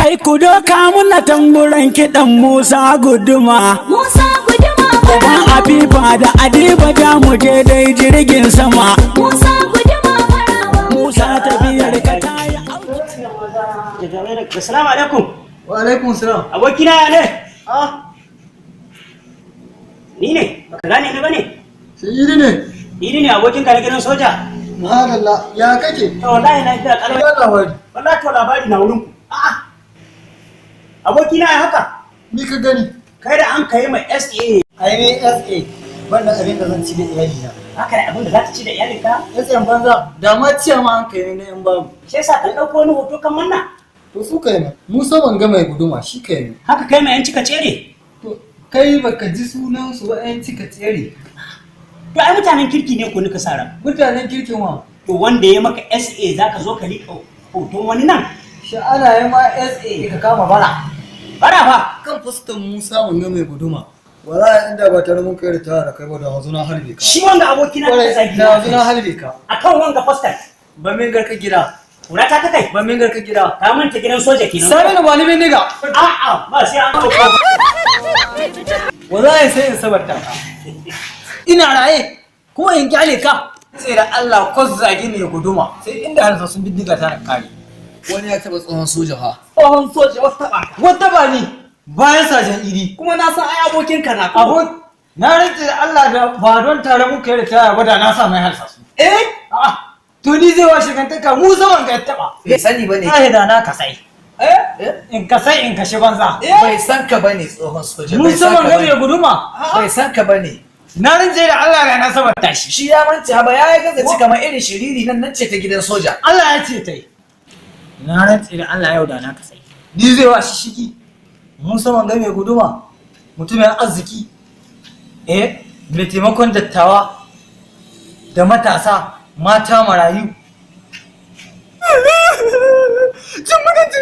Ai ku doka muna tamburan kiɗan Musa Guduma. Musa Guduma. Uban Afifa da Adiba da mu je dai jirgin sama. Musa Guduma maraba. Musa, tafiyar ka ta yi. Assalamu alaikum. Wa alaikum salam. Abokina, ya ne? Ah, Ni ne, baka gane ni bane? Sai Idi ne. Ni ne abokin ka na gidan soja. Madalla, ya kake? To, wallahi lafiya kalau. Ya labari. Wallahi to labari na wurin ku. A'a. Abokina, ya haka? Ni ka gani. Kai da an kai mai SA. Ai ne SA. Banda abin da zan ci da iyalina. Haka da abin da za ta ci da iyalinka. SA banza, da ma ciya ma an kai ne na yan babu. Shi yasa ka ɗauko wani hoto kan manna. To su kai ne. Musa ban ga mai guduma shi kai ne. Haka kai mai yan cika tsere. To kai baka ji sunan su ba, yan cika tsere. To ai mutanen kirki ne ko nika sa ran. Mutanen kirkin wa. To wanda ya maka SA zaka zo ka liƙa hoton wani nan. Shi ana yi ma SA ka kama bara. Bara fa. Kan fuskan Musa ban ga mai guduma. Wallahi inda ba tare mun kai ritaya da kai ba, da yanzu na harbe ka. Shi wanga abokina ka zagi. Da yanzu na harbe ka. Akan wanga postar. Ba min garka gida. Kura ta kai. Ba min garka gida. Ka manta gidan soja kenan. Saminu, ba ni bindiga. A'a, ba sai an ɗauko. Wallahi sai in sabarta ka. Ina raye kuma in kyale ka. Sai da Allah ko zagi ne guduma sai inda har sun bindiga ta na kare. Wani ya taba tsohon soja ha. Tsohon soja wata ba. Wata ba ni bayan sajan Idi. Kuma na san ai abokin ka na. Abo na rantse da Allah da ba don tare muka yi ritaya ba, da na sa mai halsasu. Eh? A'a, to ni zai washe gantaka mu zaman ga ya taba. Bai sani bane. Ai da na kasai. Eh? In kasai in kashe banza. Bai san ka bane tsohon soja. Mu Bai san zaman ka ga mai bane. guduma. Bai san ka bane. Na rantse da Allah da na sabarta shi. Shi ya manta ba ya yi gaza ci kamar irin shiriri nan nan ce ta gidan soja. Allah ya ce ta yi. Na rantse da Allah yau da na kasai. Ni zai wa shishigi. Musa wanga mai guduma. Mutumin arziki. Eh, mai taimakon dattawa da matasa, mata, marayu. Cin mutunci.